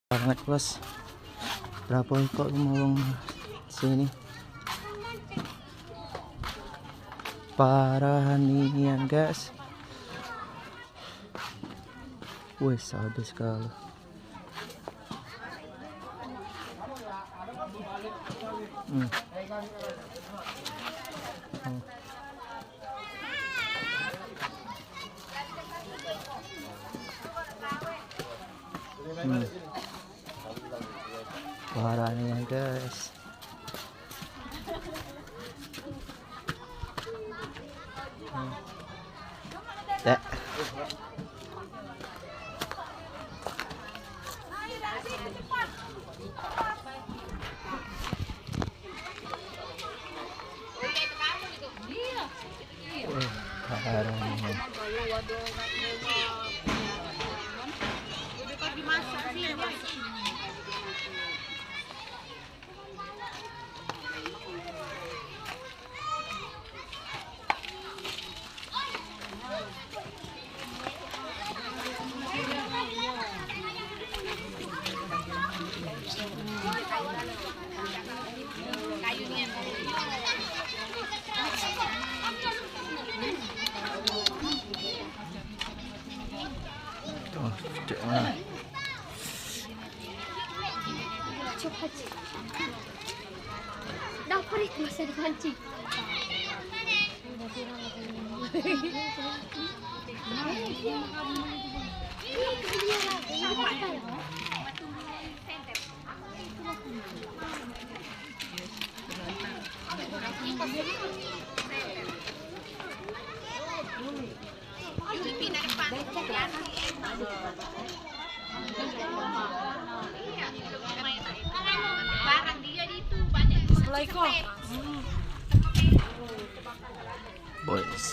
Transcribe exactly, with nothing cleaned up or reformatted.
Banget, Bos. Berapa ekor kemawang sini? Parah nian, guys. Wes, habis kalau. Hmm. Oh. Hmm. Parah nian, guys. Hmm. Dak. Oh, cek mana? Cepat. Dah perit masa dipancing. Assalamualaikum. Boys.